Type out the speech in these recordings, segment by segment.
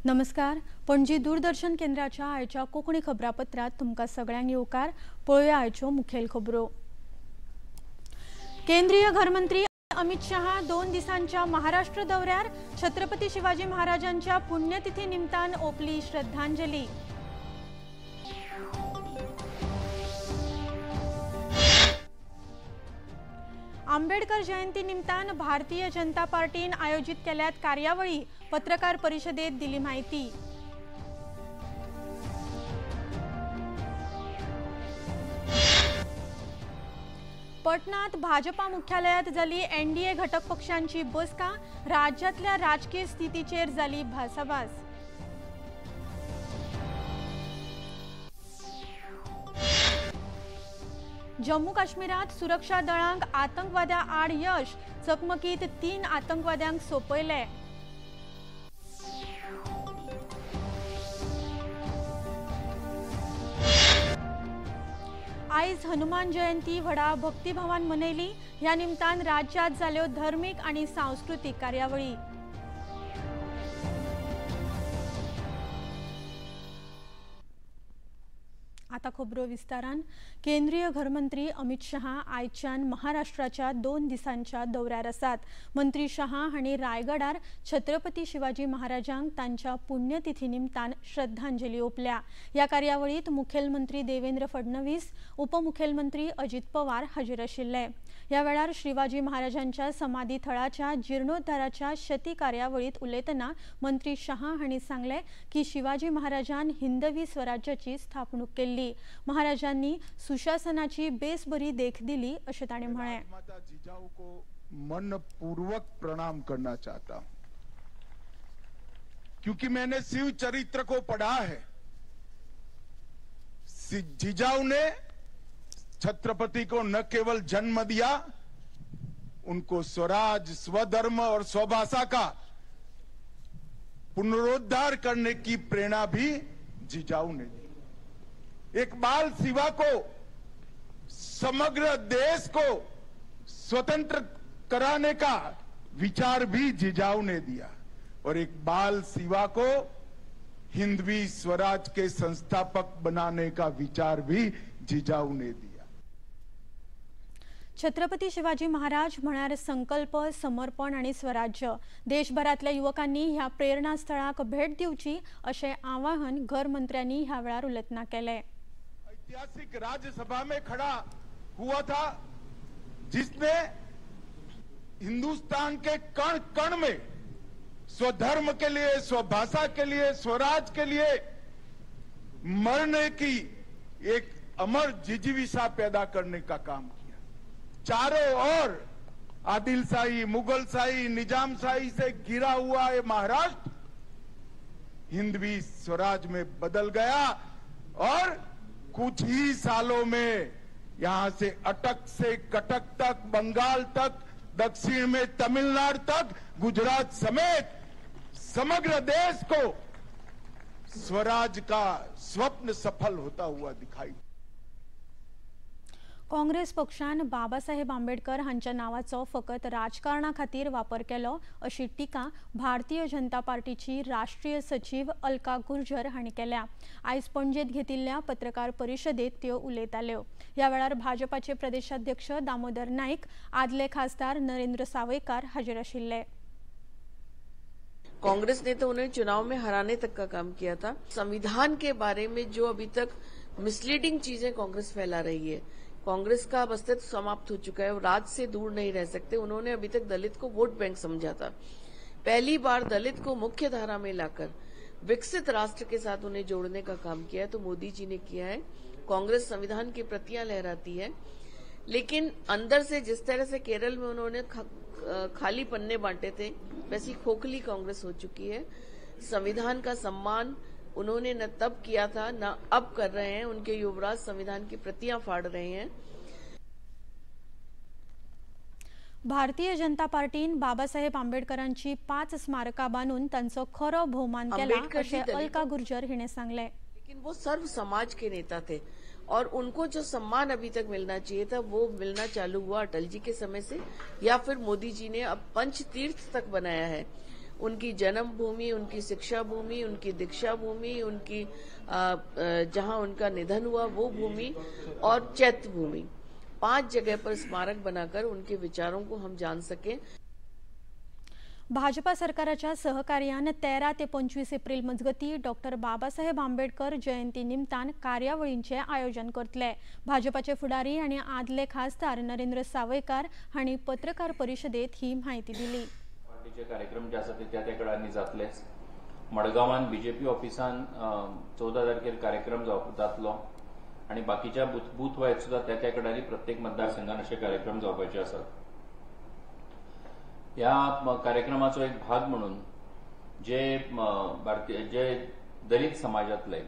नमस्कार, पणजी दूरदर्शन केंद्राच्या आयच्या कोंकणी खबरापत्रात तुमकां सगळ्यांक येवकार. पळोवया आयच्यो मुखेल खबरो. केंद्रीय घरमंत्री अमित शहा 2 दिसांच्या महाराष्ट्र दौऱ्यार छत्रपती शिवाजी महाराजांच्या पुण्यतिथी निमतान ओपली श्रद्धांजली. आंबेडकर जयंती निमतान भारतीय जनता पार्टीन आयोजित केल्यात कार्यावळी, पत्रकार परिषदेत दिली माहिती. पटनात भाजपा मुख्यालयात जाली एनडीए घटक पक्षांची बसका, राज्यातल्या राजकीय स्थितीचेर जाली भासाभास. जम्मू काश्मीरात सुरक्षा दळांक आतंकवाद्या आड यश, चकमकीत 3 आतंकवाद्यांक सोंपयले. आयज हनुमान जयंती व्हडा भक्तिभावान मनयली. ह्या निमतान राज्यात जाल्यो धर्मीक आनी सांस्कृतीक कार्यावळी. आता खबरो विस्तारान. केंद्रीय घरमंत्री अमित शहा आयच्यान महाराष्ट्राच्या 2 दिसांच्या दौऱ्यार आसात. मंत्री शहा हांणी रायगडार छत्रपती शिवाजी महाराजांक तांच्या पुण्यतिथी निमतान श्रद्धांजली ओपल्या. ह्या कार्यावळीत मुखेलमंत्री देवेंद्र फडणवीस, उपमुखेलमंत्री अजित पवार हाजीर आशिल्ले. ह्या वेळार शिवाजी महाराजांच्या समाधी थळाच्या जीर्णोद्धाराच्या शती कार्यावळीत उलयतना मंत्री शहा हांणी सांगलें की शिवाजी महाराजान हिंदवी स्वराज्याची स्थापणूक केल्ली. महाराजांनी सुशासनाची बेस बरी देख दिली अशें ताणें म्हळें. माता जिजाऊ को मन पूर्वक प्रणाम करना चाहता हूं, क्योंकि मैंने शिव चरित्र को पढ़ा है. जिजाऊ ने छत्रपति को न केवल जन्म दिया, उनको स्वराज, स्वधर्म और स्वभाषा का पुनरुद्धार करने की प्रेरणा भी जिजाऊ ने दी. एक बाल शिवा को समग्र देश को स्वतंत्र कराने का विचार भी जिजाऊ ने दिया और एक बाल शिवा को हिंदवी स्वराज के संस्थापक बनाने का विचार भी जिजाऊ ने दिया. छत्रपती शिवाजी महाराज म्हळ्यार संकल्प, समर्पण आनी स्वराज्य. देशभरांतल्या युवकांनी ह्या प्रेरणास्थळाक भेट दिवची अशें आवाहन घरमंत्र्यांनी ह्या वेळार उलयतना केलें. ऐतिहासिक राज्यसभा में खड़ा हुआ था, जिसने हिंदुस्तान के कण कण में स्वधर्म के लिए, स्वभाषा के लिए, स्वराज के लिए मरने की एक अमर जिजीविषा पैदा करने का काम किया. चारों ओर आदिलशाही, मुगलशाही, निजामशाही से घिरा हुआ ये महाराष्ट्र हिंदवी स्वराज में बदल गया और कुछ ही सालों में यहां से अटक से कटक तक, बंगाल तक, दक्षिण में तमिलनाडु तक, गुजरात समेत समग्र देश को स्वराज का स्वप्न सफल होता हुआ दिखाई. काँग्रेस पक्षान बाबासाहेब आंबेडकर हांच्या नावाचो फकत राजकारणा खातीर वापर केलो अशी टीका भारतीय जनता पार्टीची राष्ट्रीय सचिव अलका गुर्जर हांणी केल्या. आयज पणजेत घेतिल्ल्या पत्रकार परिषदेत त्यो उलयताल्यो. ह्या वेळार भाजपाचे प्रदेशाध्यक्ष दामोदर नाईक, आदले खासदार नरेंद्र सावयकार हाजीर आशिल्ले. कांग्रेस ने तो उन्हें चुनाव में हराने तक का काम किया था. संविधान के बारे में जो अभी तक मिसलीडिंग चीजें कांग्रेस फैला रही है, कांग्रेस का अब अस्तित्व समाप्त हो चुका है, वो राज से दूर नहीं रह सकते. उन्होंने अभी तक दलित को वोट बैंक समझा था. पहली बार दलित को मुख्य धारा में लाकर विकसित राष्ट्र के साथ उन्हें जोड़ने का काम किया है तो मोदी जी ने किया है. कांग्रेस संविधान की प्रतियां लहराती है, लेकिन अंदर से जिस तरह से केरल में उन्होंने खाली पन्ने बांटे थे, वैसी खोखली कांग्रेस हो चुकी है. संविधान का सम्मान उन्होंने न तब किया था न अब कर रहे हैं. उनके युवराज संविधान की प्रतियां फाड़ रहे हैं. भारतीय जनता पार्टीन बाबासाहेब आंबेडकरांची 5 स्मारका बांदून तांचो खरो भोवमान केला अशें अलका गुर्जर हिणें सांगलें. लेकिन वो सर्व समाज के नेता थे और उनको जो सम्मान अभी तक मिलना चाहिए था वो मिलना चालू हुआ अटल जी के समय से, या फिर मोदी जी ने अब पंच तीर्थ तक बनाया है. उनकी जन्मभूमि, उनकी शिक्षा भूमि, उनकी दीक्षा भूमि, उनकी जहां उनका निधन हुआ वो भूमि और चैत्य भूमि, 5 जगह पर स्मारक बनाकर उनके विचारों को हम जान सकें। भाजपा सरकाराच्या सहकार्यान 13 ते 25 एप्रिल मजगती डॉक्टर बाबासाहेब आंबेडकर जयंती निमतान कार्यावळींचे आयोजन करतले। भाजपाचे फुडारी आनी आदले खासदार नरेंद्र सावयकार हांणी पत्रकार परिशदेत ही म्हायती दिली। पार्टीचे कार्यक्रम जे आसा ते त्या त्या कडांनी जातलेच। मडगांवान बीजेपी ऑफिसान 14 तारखेर कार्यक्रम जातलो आनी बाकीच्या बूथ वायज सुद्धा त्या त्या कडांनी प्रत्येक मतदारसंघान अशे कार्यक्रम जावपाचे आसात। ह्या कार्यक्रमाचो एक भाग म्हणून जे भारतीय जे दलित समाजातले,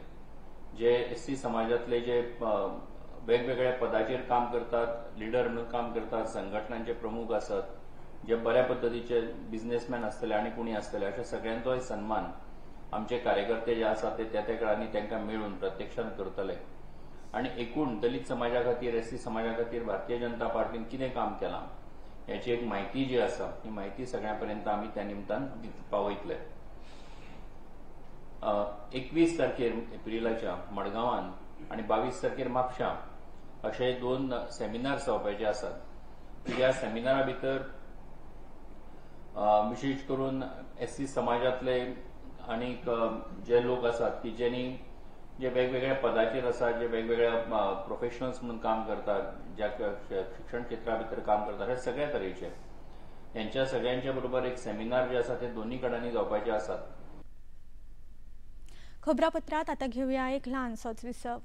जे एससी समाजातले जे वेगवेगळ्या पदाचेर काम करतात, लिडर म्हणून काम करतात, संघटनांचे प्रमुख आसत, जे बऱ्या पद्दतीचे बिझनेसमॅन आसतले आनी कोणी आसतले, अशा सगळ्यांचोय सन्मान आमचे कार्यकर्ते जे आसात ते त्या त्या कडांनी तांकां मेळून प्रत्यक्षान करतले। आनी एकूण दलित समाजा खातीर, एससी समाजा खातीर भारतीय जनता पार्टीन कितें काम केलां याची एक माहिती जी आसा ही माहिती सगळ्यां पर्यंत आमी त्या निमतान पावयतले। 21 तारखेर एप्रिलाच्या मडगांवान आनी 22 तारखेर म्हापशां अशे 2 सेमिनार जावपाचे आसात। ह्या सेमिनारा भितर विशेश करून एससी समाजातले आनीक जे लोक आसात की जेणी जे वेगवेगळ्या पदाचेर आसात, जे वेगवेगळ्या प्रोफेशनल्स म्हणून काम करतात, ज्या शिक्षण क्षेत्रा भितर काम करतात, हे सगळ्या तरेचे यांच्या सगळ्यांच्या बरोबर एक सेमिनार जे आसा ते दोन्ही कडांनी जावपाचे आसात। खबरापत्रात आता घेऊया एक ल्हानसोच विसव।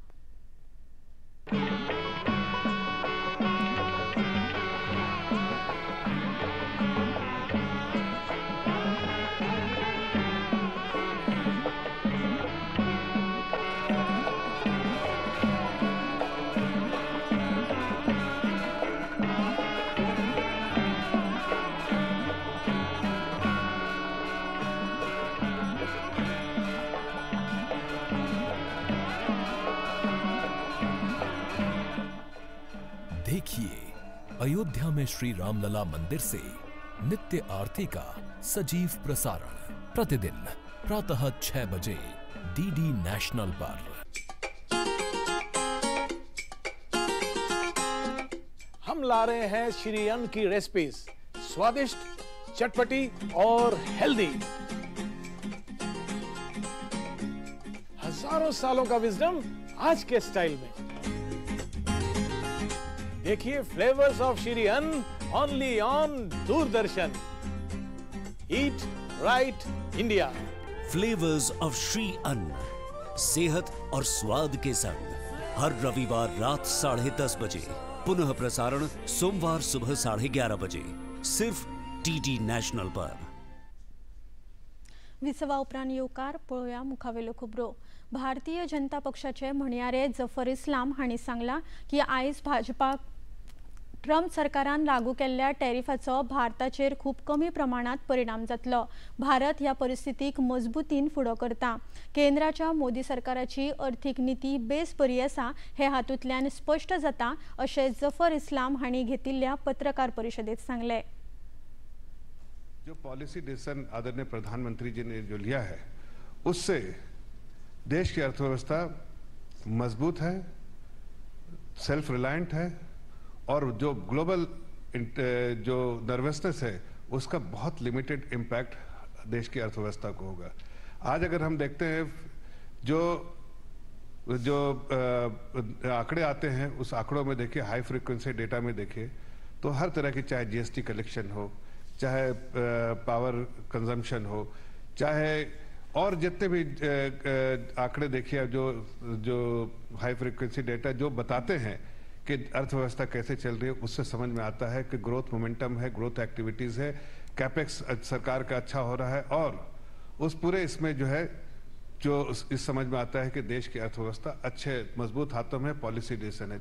देखिए अयोध्या में श्री रामलला मंदिर से नित्य आरती का सजीव प्रसारण प्रतिदिन प्रातः 6 बजे डीडी नेशनल पर। हम ला रहे हैं श्री अन्न की रेसिपीज, स्वादिष्ट, चटपटी और हेल्दी। हजारों सालों का विजडम आज के स्टाइल में। देखिए flavours of Shri Anna only on Doordarshan. Eat right India. Flavours of Shri Anna, सेहत और स्वाद के संग, हर रविवार रात 10:30 बजे, पुनः प्रसारण सोमवार सुबह 11:30 बजे, सिर्फ डीडी नेशनल पर। विसवा उपरांत येवकार पळोवया मुखावेल्यो खबरो। भारतीय जनता पक्षाचे म्हणयारे जफर इस्लाम हांणी सांगला की आयज भाजपा ट्रम्प सरकारान लागू केल्ल्या टॅरिफाचो भारताचेर खूब कमी प्रमाणात परिणाम जातलो। भारत ह्या परिस्थितीक मजबूतीन फुडो करता। केंद्राच्या मोदी सरकाराची अर्थीक नीती बेस बरी आसा हे हातूंतल्यान स्पश्ट जाता अशें जफर इस्लाम हांणी घेतिल्ल्या पत्रकार परिशदेत सांगलें। जो पॉलिसी डिसीजन आदरणीय प्रधानमंत्री जी ने जो लिया है उससे देश की अर्थव्यवस्था मजबूत है, सेल्फ रिलायंट है और जो ग्लोबल जो नर्वसनेस है उसका बहुत लिमिटेड इम्पैक्ट देश की अर्थव्यवस्था को होगा। आज अगर हम देखते हैं जो जो आंकड़े आते हैं उस आंकड़ों में देखिए, हाई फ्रिक्वेंसी डेटा में देखिए तो हर तरह की, चाहे जीएसटी कलेक्शन हो, चाहे पावर कंजम्पशन हो, चाहे और जितने भी आंकड़े देखिए, जो जो हाई फ्रिक्वेंसी डेटा जो बताते हैं कि अर्थव्यवस्था कैसे चल रही है, उससे समझ में आता है कि ग्रोथ मोमेंटम है, ग्रोथ एक्टिविटीज़ है, कैपेक्स सरकार का अच्छा हो रहा है और उस पूरे इसमें जो है जो इस समझ में आता है कि देश की अर्थव्यवस्था अच्छे मजबूत हाथों में, पॉलिसी डिसीजन है।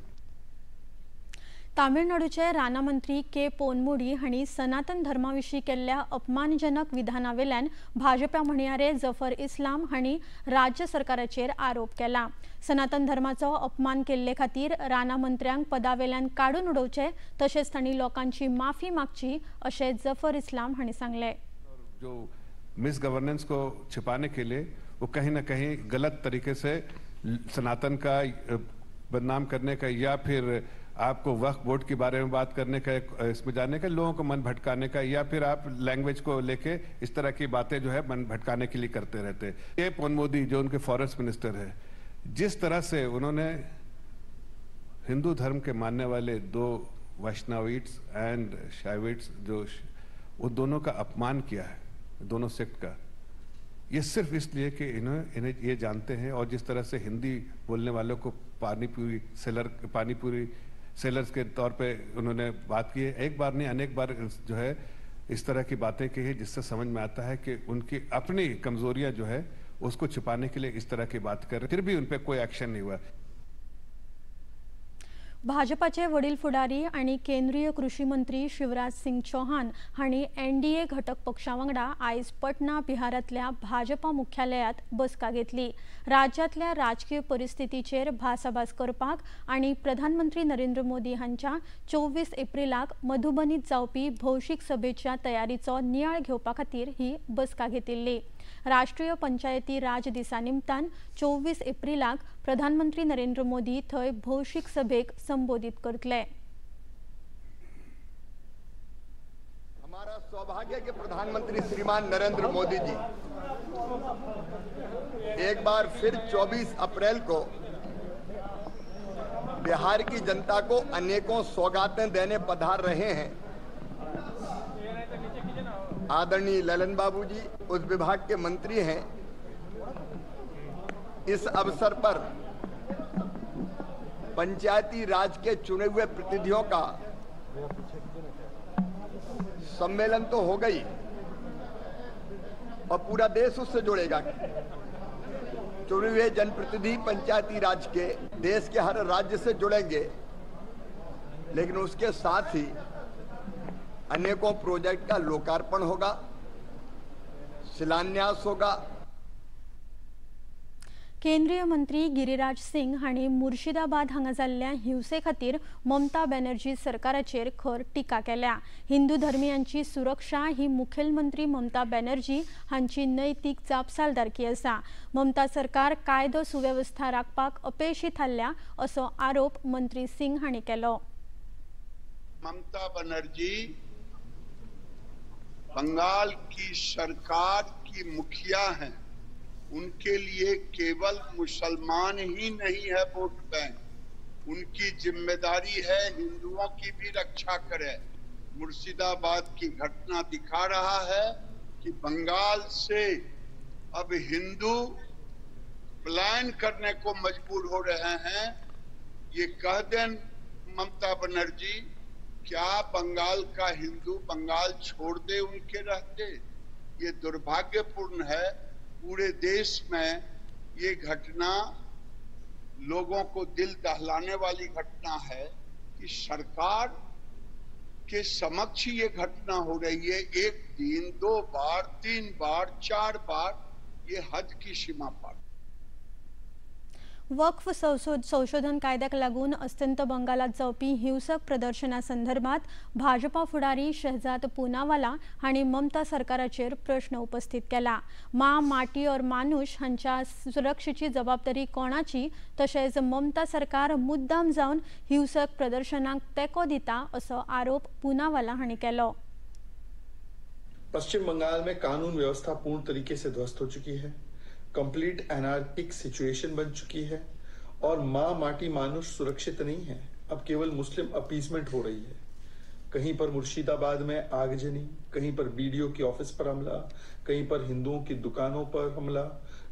तामिळनाडूचे राना मंत्री के पोनमुडी हांणी सनातन धर्मा विशीं केल्ल्या अपमानजनक विधानावेल्यान भाजपा म्हणयारे जफर इस्लाम हांणी राज्य सरकाराचेर आरोप केला। सनातन धर्माचो अपमान केल्ले खातीर राना मंत्र्यांक पदावेल्यान काडून उडोवचे तशेंच तांणी लोकांची माफी मागची अशें जफर इस्लाम हांणी सांगलें। जो मिस गवर्नेंस को छिपाने के लिए वो कहीं ना कहीं गलत तरीके से सनातन का बदनाम करने का या फिर आपको वक्फ बोर्ड के बारे में बात करने का, इसमें जाने का, लोगों को मन भटकाने का या फिर आप लैंग्वेज को लेके इस तरह की बातें जो है मन भटकाने के लिए करते रहते हैं। ये पोनमोदी जो उनके फॉरेस्ट मिनिस्टर है, जिस तरह से उन्होंने हिंदू धर्म के मानने वाले दो वैष्णविट्स एंड शैविट्स जो वो दोनों का अपमान किया है, दोनों सेक्ट का, ये सिर्फ इसलिए कि इन्हें ये जानते हैं। और जिस तरह से हिंदी बोलने वालों को पानीपुरी सेलर्स के तौर पे उन्होंने बात की है, एक बार नहीं अनेक बार जो है इस तरह की बातें की है, जिससे समझ में आता है कि उनकी अपनी कमजोरियां जो है उसको छिपाने के लिए इस तरह की बात कर रहे, फिर भी उन पर कोई एक्शन नहीं हुआ। भाजपाचे वडील फुडारी आणि केंद्रीय कृषी मंत्री शिवराज सिंग चौहान हांणी एनडीए घटक पक्षा वांगडा आयज पटना बिहारांतल्या भाजपा मुख्यालयात बसका घेतली। राज्यांतल्या राजकीय परिस्थितीचेर भासाभास करपाक आनी प्रधानमंत्री नरेंद्र मोदी हांच्या 24 एप्रिलाक मधुबनीत जावपी भौशीक सभेच्या तयारीचो नियाळ घेवपा खातीर ही बसका घेतिल्ली। राष्ट्रीय पंचायती राज दिसा निमतान 24 एप्रिलाक प्रधानमंत्री नरेंद्र मोदी थंय भौशीक सभेक संबोधित करतले। हमारा सौभाग्य कि प्रधानमंत्री श्रीमान नरेंद्र मोदी जी एक बार फिर 24 अप्रैल को बिहार की जनता को अनेकों सौगातें देने पधार रहे हैं। आदरणीय ललन बाबू जी उस विभाग के मंत्री हैं। इस अवसर पर पंचायती राज के चुने हुए प्रतिनिधियों का सम्मेलन तो हो गई और पूरा देश उससे जुड़ेगा। चुने हुए जनप्रतिनिधि पंचायती राज के देश के हर राज्य से जुड़ेंगे, लेकिन उसके साथ ही अनेकों प्रोजेक्ट का लोकार्पण होगा, शिलान्यास होगा। केंद्रीय मंत्री गिरिराज सिंग हांणी मुर्शिदाबाद हांगा जाल्ल्या हिंसे खातीर ममता बॅनर्जी सरकाराचेर खर टिका केल्या। हिंदू धर्मियांची सुरक्षा ही मुखेलमंत्री ममता बॅनर्जी हांची नैतीक जापसालदारकी आसा। ममता सरकार कायदो सुवेवस्था राखपाक अपेशी थारल्या असो आरोप मंत्री सिंग हांणी केलो। ममता बनर्जी बंगाल की सरकार की मुखिया हैं, उनके लिए केवल मुसलमान ही नहीं है वोट बैंक, उनकी जिम्मेदारी है हिंदुओं की भी रक्षा करें। मुर्शिदाबाद की घटना दिखा रहा है कि बंगाल से अब हिंदू पलायन करने को मजबूर हो रहे हैं। ये कह दें ममता बनर्जी, क्या बंगाल का हिंदू बंगाल छोड़ दे उनके रहते? ये दुर्भाग्यपूर्ण है। पूरे देश में ये घटना लोगों को दिल दहलाने वाली घटना है कि सरकार के समक्ष ये घटना हो रही है। एक दिन, दो बार, तीन बार, चार बार, ये हद की सीमा पर। वक्फ संशोधन कायद्याक लागून अस्तंत बंगालात जावपी हिंसक प्रदर्शना संदर्भात भाजपा फुडारी शहजाद पुनावाला हांणी ममता सरकाराचेर प्रश्न उपस्थित केला। मां माटी और मानुष हांच्या सुरक्षेची जबाबदारी कोणाची, तशेंच ममता सरकार मुद्दाम जावन हिंसक प्रदर्शनाक तेंको दिता असो आरोप पुनावाला हांणी केलो। पश्चिम बंगाल में कानून व्यवस्था पूर्ण तरीके से ध्वस्त हो चुकी है, कंप्लीट एनार्किक सिचुएशन बन चुकी है और माँ माटी मानुष सुरक्षित नहीं है। अब केवल मुस्लिम अपीजमेंट हो रही है। कहीं पर मुर्शिदाबाद में आगजनी, कहीं पर बीडीओ के ऑफिस पर हमला, कहीं पर हिंदुओं की दुकानों पर हमला,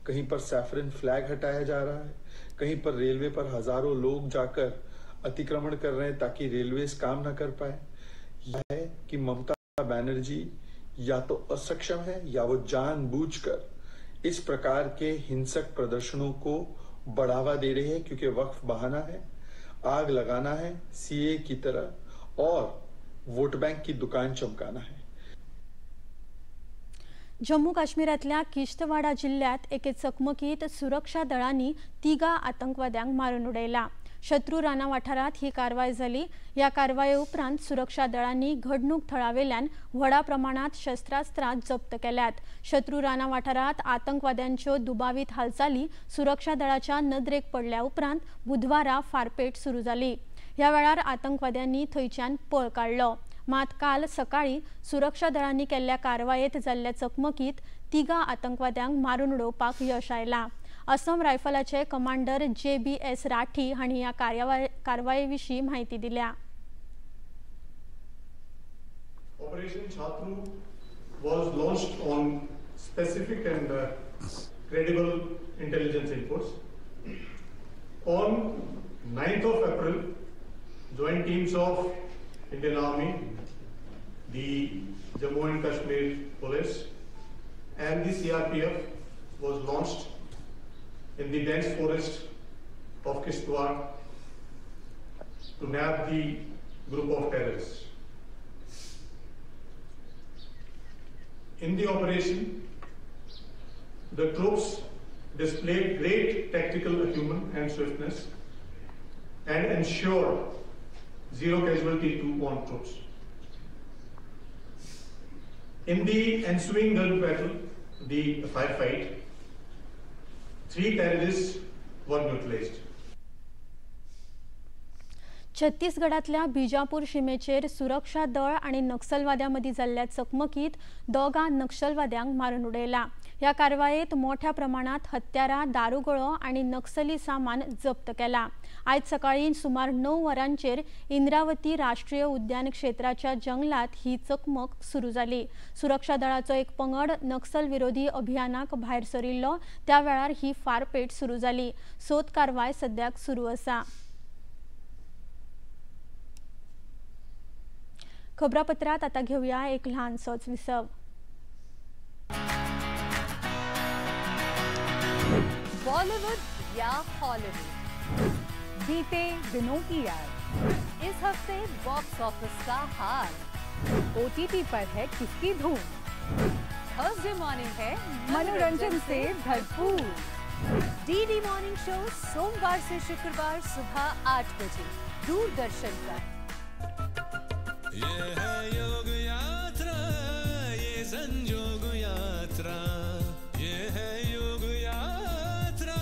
कहीं पर सैफरन फ्लैग हटाया जा रहा है, कहीं पर रेलवे पर हजारों लोग जाकर अतिक्रमण कर रहे हैं ताकि रेलवेज काम ना कर पाए। यह है कि ममता बनर्जी या तो असक्षम है या वो जानबूझकर इस प्रकार के हिंसक प्रदर्शनों को बढ़ावा दे रही है, क्योंकि वक्फ बहाना है, आग लगाना है सीए की तरह और वोट बैंक की दुकान चमकाना है। जम्मू काश्मीरातल्या किश्तवाडा जिल्ह्यात एके चकमकीत सुरक्षा दळांनी 3 आतंकवाद्यांक मारून उडयला। शत्रू राना वाठारांत ही कारवाय जाली। ह्या कारवाये उपरांत सुरक्षा दळांनी घडणूक थळावेल्यान व्हडा प्रमाणात शस्त्रास्त्रां जप्त केल्यात। शत्रू राना वाठारांत आतंकवाद्यांच्यो दुबावीत हालचाली सुरक्षा दळाच्या नदरेक पडल्या उपरांत बुधवारा फारपेट सुरू जाली। ह्या वेळार आतंकवाद्यांनी थंयच्यान पळ काडलो। मात काल सकाळी सुरक्षा दळांनी केल्ल्या कारवायेत जाल्ल्या चकमकीत 3 आतंकवाद्यांक मारून उडोवपाक यश आयलां। असम रायफलाचे कमांडर JBS Rathi हांणी ह्या कारवाये विशीं म्हायती दिल्या। Operation Chatru was launched on specific and credible intelligence inputs. On 9th of April, joint teams of Indian Army, the Jammu and Kashmir Police and the CRPF was launched in the dense forest of Kishtwar to nab the group of terrorists. In the operation, the troops displayed great tactical acumen and swiftness and ensured zero casualty to armed troops. In the ensuing gun battle, the firefight, 3 terrorists were neutralized. छत्तीसगडातल्या Bijapur शिमेचेर सुरक्षा दळ आणि नक्षलवाद्यां मदीं जाल्ल्या चकमकीत 2 नक्षलवाद्यांक मारून उडयला। ह्या कारवायेत मोठ्या प्रमाणात हत्यारां, दारुगोळो आणि नक्षली सामान जप्त केला। आयज सकाळी सुमार 9 वरांचेर इंद्रावती राष्ट्रीय उद्यान क्षेत्राच्या जंगलात ही चकमक सुरू जाली। सुरक्षा दळाचो एक पंगड नक्षल विरोधी अभियानाक भायर सरिल्लो त्या वेळार ही फारपेट सुरू जाली। सोद कारवाय सद्याक सुरू आसा। खबरापत्रात आता घेऊया एक ल्हानसोच विसव। बॉलीवुड या हॉलीवुड, बीते दिनों की याद, इस हफ्ते बॉक्स ऑफिस का हाल, OTT पर है किसकी धूम, थर्सडे मॉर्निंग है मनोरंजन से भरपूर, डीडी मॉर्निंग शो सोमवार से शुक्रवार सुबह 8 बजे दूरदर्शन पर। ये है योग यात्रा, ये संजोग यात्रा, ये है योग यात्रा।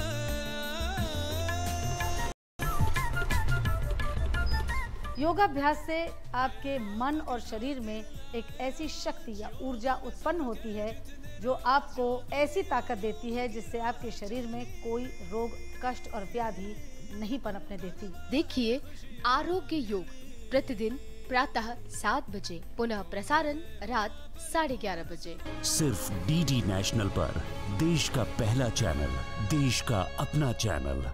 योगाभ्यास से आपके मन और शरीर में एक ऐसी शक्ति या ऊर्जा उत्पन्न होती है जो आपको ऐसी ताकत देती है जिससे आपके शरीर में कोई रोग, कष्ट और व्याधि नहीं पनपने देती। देखिए आरोग्य योग प्रतिदिन प्रातः 7 बजे, पुनः प्रसारण रात 11:30 बजे, सिर्फ डीडी नेशनल पर, देश का पहला चैनल, देश का अपना चैनल।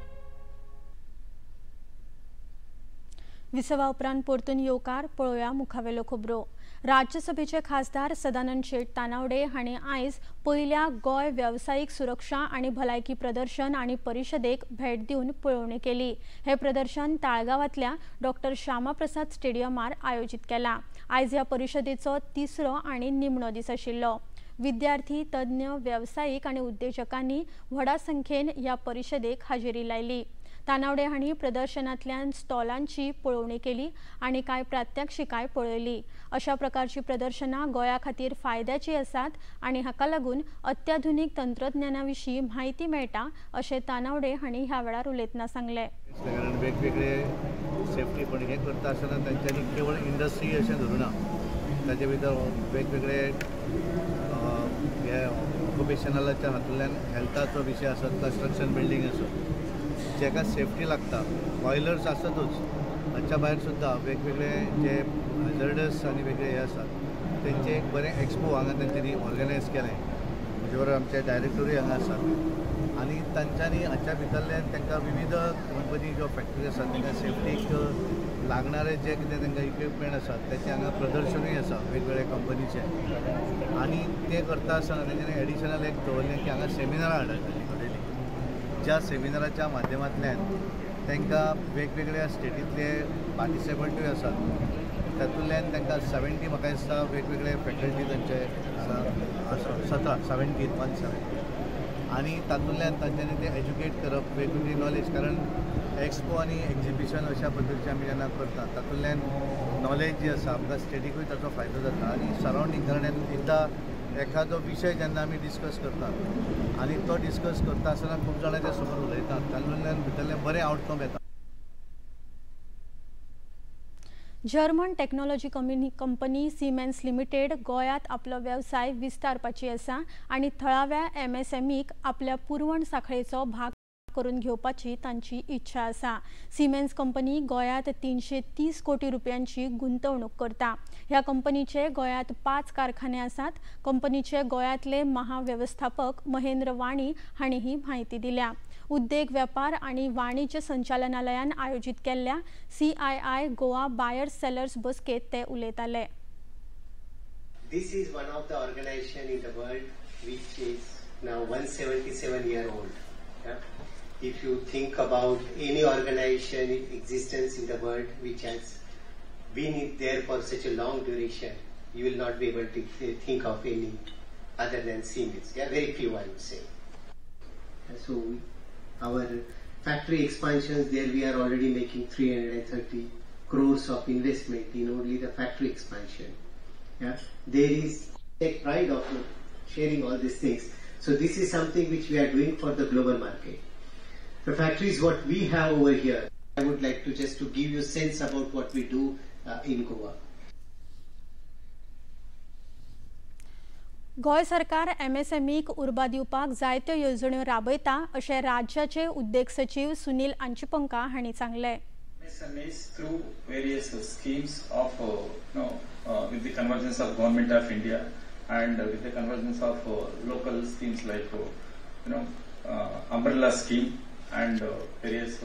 विसवा उपरांत परतून येवकार। पळोवया मुखावेलो खबरो। राज्यसभेचे खासदार सदानंद शेट तानावडे हांणी आयज पयल्या गोंय वेवसायीक सुरक्षा आनी भलायकी प्रदर्शन आनी परिशदेक भेट दिवन पळोवणी केली। हे प्रदर्शन ताळगांवांतल्या डॉक्टर श्यामाप्रसाद स्टेडियमार आयोजीत केला। आयज ह्या परिशदेचो तिसरो आनी निमणो दीस आशिल्लो। विद्यार्थी, तज्ञ, वेवसायीक आनी उद्देजकांनी व्हडा संख्येन ह्या परिशदेक हाजेरी लायली। तानावडे हांणी प्रदर्शनांतल्यान स्टॉलांची पळोवणी केली आनी कांय प्रात्यक्षिकांय पळयली। अशा प्रकारची प्रदर्शनां गोंया खातीर फायद्याची आसात आनी हाका लागून अत्याधुनीक तंत्रज्ञाना विशीं म्हायती मेळटा अशें तानावडे हांणी ह्या वेळार उलयतना सांगलें। कारण वेगवेगळे सेफ्टी पण हे करता आसतना तांच्यांनी केवळ इंडस्ट्री अशें धरूना, ताचे भितर वेगवेगळे हे ऑक्युपेशनलाच्या हातूंतल्यान हेल्थाचो विशय आसत, कन्स्ट्रक्शन बिल्डींग आसत, जेका सेफ्टी लागता, बॉयलर्स आसतूच, हाच्या भायर सुद्दां वेगवेगळे जे हजर्डस आनी वेगळे हे आसात तेंचे एक बरें एक्सपो हांगा तेंच्यांनी ऑर्गनायज केलें। म्हजे बरोबर आमचे डायरेक्टरूय हांगा आसात आनी तांच्यांनी हाच्या भितरल्यान तांकां विविध कंपनी ज्यो फॅक्टरी आसात तांकां सेफ्टीक लागणारे जे कितें तांकां इक्विपमेंट आसात तेचें हांगा प्रदर्शनूय आसा वेगवेगळ्या कंपनीचें। आनी तें करता आसतना तेंच्यांनी एडिशनल एक दवरलें की हांगा सेमिनारां घडयलीं, ज्या सेमिनाराच्या माध्यमांतल्यान तांकां वेगवेगळ्या स्टेटींतले पार्टिसिपंटूय आसात, तातूंतल्यान तांकां 70 म्हाका दिसता वेगवेगळे फॅकल्टी तांचे 17 17 आनी तातूंतल्यान तांच्यांनी ते एज्युकेट करप, वेगवेगळी नॉलेज, कारण एक्सपो आनी एक्झिबिशन अशा पद्दतीचे आमी जेन्ना करता तातूंतल्यान नॉलेज जी आसा आमकां स्टेटीकूय ताचो फायदो जाता आनी सरावंडींग, कारण एकदां एखादो विशय जेन्ना आमी डिस्कस करतात आनी तो डिस्कस करता आसतना खूब जाणांच्या समोर उलयतात, तातूंतल्यान भितरलें बरें आवटकम येता. German technology company Siemens limited गोंयांत आपलो वेवसाय विस्तारपाची आसा आनी थळाव्या एमएसएमईक आपल्या पुरवण साखळेचो भाग करून घेवपाची तांची इच्छा आसा. सिमेन्स कंपनी गोंयांत 330 कोटी रुपयांची गुंतवणूक करता. ह्या कंपनीचे गोंयांत 5 कारखाने आसात. कंपनीचे गोंयांतले महावेवस्थापक महेंद्र वाणी हांणी ही म्हायती दिल्या. उद्देग वेपार आनी वाणिज्य संचालनालयान आयोजीत केल्ल्या CII Goa buyers sellers बसकेंत ते उलयताले. This is one of the organization in the world which is now 177 year old. Yeah? If you think about any organization in existence in the world which has been there for such a long duration, you will not be able to think of any other than Siemens. Yeah, very few, I would say. So our factory expansions there, we are already making 330 crores of investment in only the factory expansion. Yeah, there is take pride of sharing all these things. So this is something which we are doing for the global market. The factories what we have over here, I would like to just to give you sense about what we do in Goa. Goa सरकार एमएसएमईक उर्बा दिवपाक जायत्यो येवजण्यो राबयता अशें राज्याचे उद्देग सचीव सुनील आंचीपंका हांणी सांगलें. MSMEs through various schemes of with the convergence of Government of India and with the convergence of local schemes like umbrella scheme and various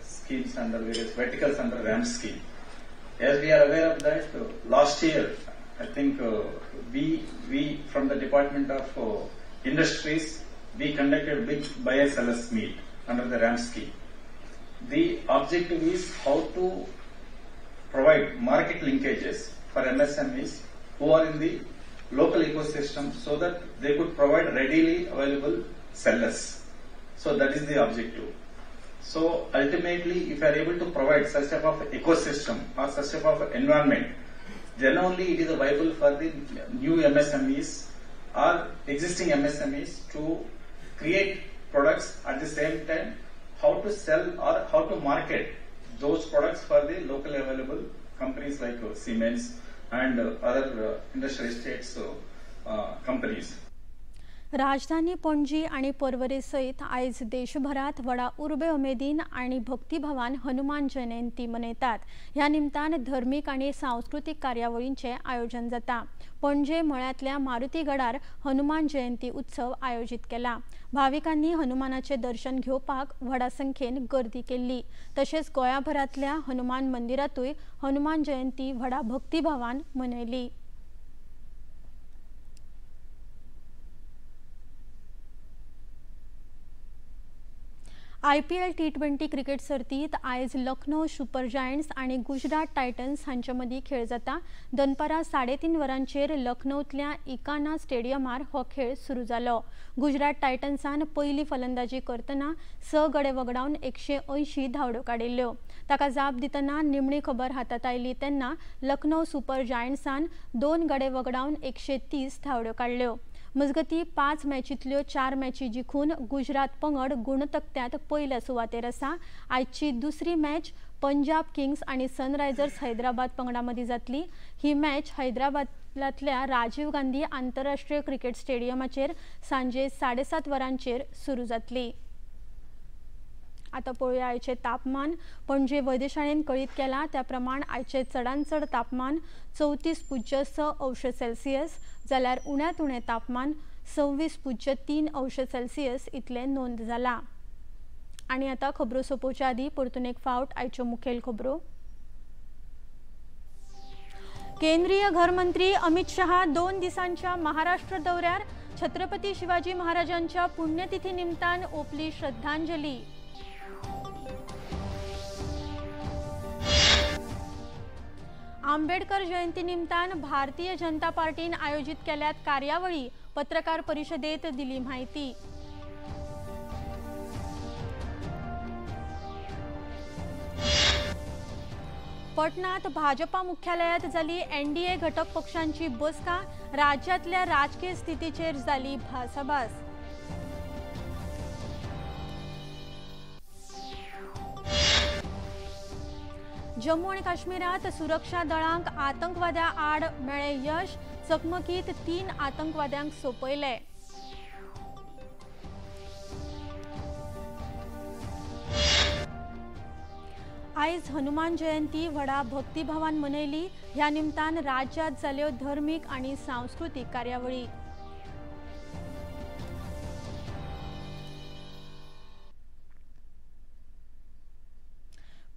schemes under various verticals under RAM scheme. As we are aware of that, last year I think we from the Department of Industries, we conducted big buyer sellers meet under the RAM scheme. The objective is how to provide market linkages for MSMEs who are in the local ecosystem so that they could provide readily available sellers. So that is the objective. So ultimately, if you are able to provide such type of ecosystem or such type of environment, then only it is viable for the new MSMEs or existing MSMEs to create products, at the same time how to sell or how to market those products for the local available companies like Siemens and other industrial estates companies. राजधानी पणजी आनी पर्वरे सयत आयज देशभरात व्हडा उर्बे उमेदीन आनी भक्तिभावान हनुमान जयंती मनयतात. ह्या निमतान धर्मीक आनी सांस्कृतीक कार्यावळींचें आयोजन जाता. पणजे मळ्यांतल्या मारुतीगडार हनुमान जयंती उत्सव आयोजीत केला. भाविकांनी हनुमानाचें दर्शन घेवपाक व्हडा संख्येन गर्दी केल्ली. तशेंच गोंयाभरांतल्या हनुमान मंदिरांतूय हनुमान जयंती व्हडा भक्तिभावान मनयली. IPL T20 cricket सर्तीत आयज लखनौ सुपर जायंट्स आनी गुजरात टायटन्स हांचे मदीं खेळ जाता. दनपारां 3:30 वरांचेर लखनौतल्या इकाना स्टेडियमार हो खेळ सुरू जालो. गुजरात टायटन्सान पयली फलंदाजी करतना 6 गडे वगडावन 180 धांवड्यो काडिल्ल्यो. ताका जाप दितना निमणी खबर हातांत आयली तेन्ना लखनौ सुपर जायंट्सान 2 गडे वगडावन 130 धांवड्यो काडल्यो. मजगती 5 मॅचींतल्यो 4 मॅची जिखून गुजरात पंगड गुणतकट्यांत पयल्या सुवातेर आसा. आयची दुसरी मॅच पंजाब किंग्स आनी सनरायझर्स हैदराबाद पंगडा मदीं जातली. ही मॅच हैदराबादांतल्या राजीव गांधी आंतरराष्ट्रीय क्रिकेट स्टेडियमाचेर सांजे 7:30 वरांचेर सुरू जातली. आतां पळोवया आयचें तापमान. पणजे वेधशाळेन कळीत केलां त्या प्रमाण आयचें चडांत चड तापमान 34.6 अंश सेल्सियस जाल्यार उण्यांत उणें तापमान 26.3 अंश सेल्सियस इतलें नोंद जालां. आनी आतां खबरो सोंपोवच्या आदीं परतून एक फावट आयच्यो मुखेल खबरो. केंद्रीय घरमंत्री अमित शहा 2 दिसांच्या महाराष्ट्र दौऱ्यार. छत्रपती शिवाजी महाराजांच्या पुण्यतिथी निमतान ओपली श्रद्धांजली. आंबेडकर जयंती निमतान भारतीय जनता पार्टीन आयोजित केल्यात कार्यावळी. पत्रकार परिषदेत दिली माहिती. पटनात भाजपा मुख्यालयात जाली एनडीए घटक पक्षांची बसका, राज्यातल्या राजकीय स्थितीचेर जाली भासाभास। जम्मू आणि काश्मीरात सुरक्षा दळांक आतंकवाद्या आड मेळ्ळे यश, चकमकीत 3 आतंकवाद्यांक सोंपयले। आयज हनुमान जयंती व्हडा भक्तिभावान मनयली। ह्या निमतान राज्यात जाल्यो धर्मीक आनी सांस्कृतीक कार्यावळी।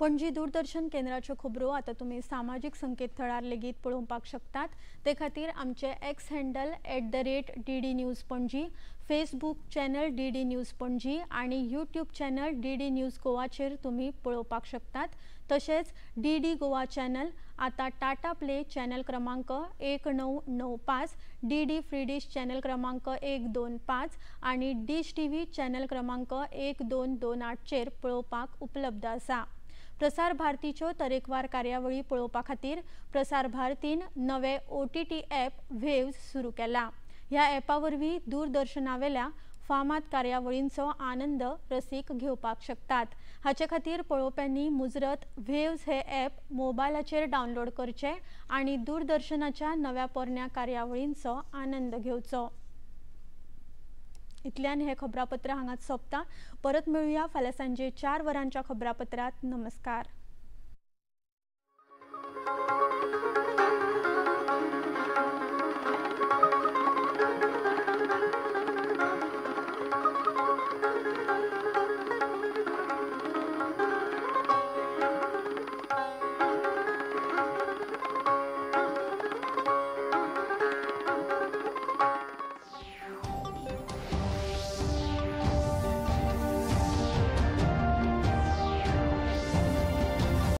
पणजी दूरदर्शन केंद्राच्यो खबरो आतां तुमी सामाजीक संकेतथळार लेगीत पळोवपाक शकतात। ते खातीर आमचे X handle @DD News Panaji, Facebook channel DD News Panaji आनी यूट्यूब चॅनल DD news गोवाचेर तुमी पळोवपाक शकतात। तशेंच DD Goa channel आतां टाटा प्ले चॅनल क्रमांक 1995, DD free डिश चॅनल क्रमांक 125 आनी डिश TV channel क्रमांक 1228 चेर पळोवपाक उपलब्ध आसा। प्रसार भारतीच्यो तरेकवार कार्यावळी पळोवपा खातीर प्रसार भारतीन नवे OTT app वेव्स सुरू केला। ह्या ॲपा वरवीं दूरदर्शनावेल्या फामाद कार्यावळींचो आनंद रसीक घेवपाक शकतात। हाचे खातीर पळोवप्यांनी मुजरत वेव्स हे ॲप मोबायलाचेर डावनलोड करचे आनी दूरदर्शनाच्या नव्या पोरण्या कार्यावळींचो आनंद घेवचो। इतल्यान हे खबरापत्र हांगाच सोंपता। परत मेळुया फाल्यां सांजे 4 वरांच्या खबरापत्रात। नमस्कार।